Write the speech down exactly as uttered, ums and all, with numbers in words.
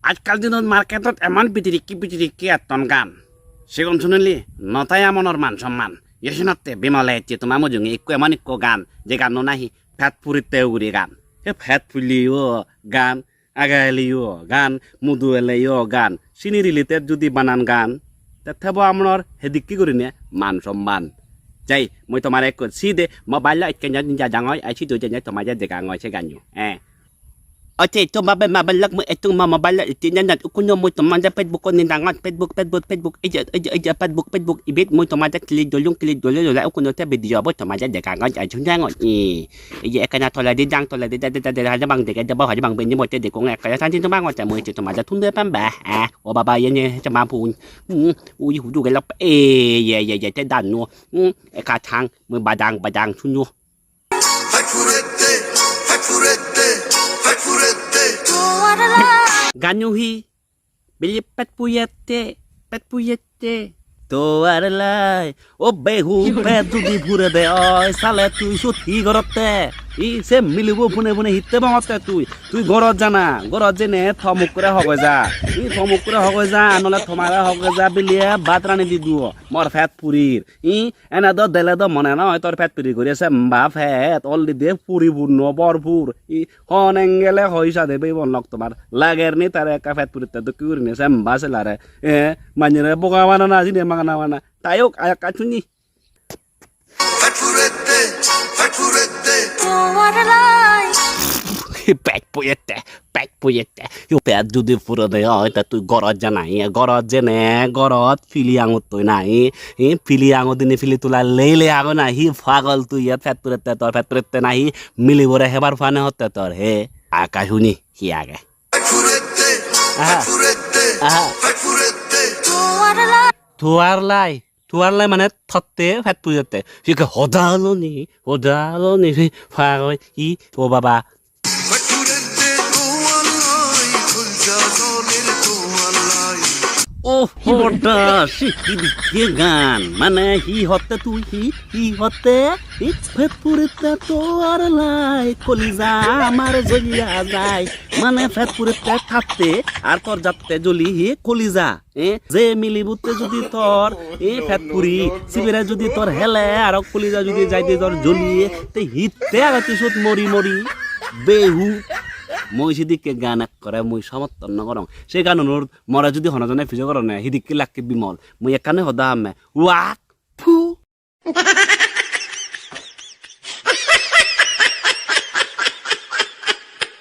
Ajkal dinot marketot emon bidirikki bidirikki etton gan, sigun sunile no tai amonor man somman. Ye senotte Bimole ecche toma mujunge ikko emon ikko gan, je ganno nahi pet puritte ugure gan. He pet pulleyo gan, aga eleyo gan, mudu eleyo gan, sini related judi banan gan, te tebo amonor hedikke gurine man somman. Jai, mui tomare ekko side mobile-o ecche jajangoi, ai sidu jene tomare degangoi se ganno. Eh. Oche, to mabe mabe lak mu etung ma mobile ecche jana ukunyo mui tomare Facebook-o ni dangot, Facebook, Facebook, Facebook, eje, eje, eje, Facebook, Facebook, ibet mui tomare click dolung, click dole dole ukunyo te video bo tomare degangoi, ai sunjangoi. Eh. Ei je ekkana toledi jang, toledi de, de, de, de, haja bang dege, de, bo haja bang bendi motte dekong, ekkana santi to bangotte mui ecche tomare tunde pembe, eh, o baba, iye ne, ecche ma pun, hmm, ui hudu gelo, eh, ye, ye, ye, te danno, hmm, ekka thang, mui badang, badang sunno. Ganno hi? Bili pet puyette, pet puyette. Toar lai. O behu, pet judi purede oi, sale tui sot hi gorotte? I se milibo phone phone hitte bongotte tui? Tui gorot jana, gorot jene tom ukkore hogoi ja. I tom ukkore hogoi ja, nole tomare hogoi ja, bili e bhat rani di duo. Mor pet purir. I ene do dele do mone noi tor pet puri guri se mba pet, already puripunno borpur. I Hon engele hoi sade bebon lok tomar. Lager ni tare ekka pet puritte dokke gurinei semba selare. Eh, manjore boga bana na, sini magana bana. Tai ok, ayakka suni. Pet puyette, pet puyette. Yo pet judi purode oi, ta tui gorot jana, eh, gorot jene, gorot pili angottoi na, eh, eh, pili angodini pili tula lei lei ago na, hi pagol tui, eh, pet purette, tor pet purette na, hi milibore hebar pane hotte tor, he. Akashuni, hi age? Aha. Aha. Tuar lai. Tuar lai mane totte pet pujette. Hi hoda holo ni, hoda holo ni, hi pagoi, hi, o baba. Oh, hoda, si hi dikke gan. Mane hi hotte tui, hi, hi hotte? Hi pet puritte tuar lai, kolija amar joliya jai. Mane pet puritte tatte ar tor jatte joli hi kolija. Eh, je milibutte judi tor, eh, pet puri, sibere judi tor hele, aro kolija judi jaide tor joli, te hitte age tui sot mori mori, behu. Mui sidikke gan ekkore mui somotton no gorong. Se ganunor more judi hono jone pije gorone, hidikke lakke Bimol. Mui ekkani hoda hamme. Wak! Phu!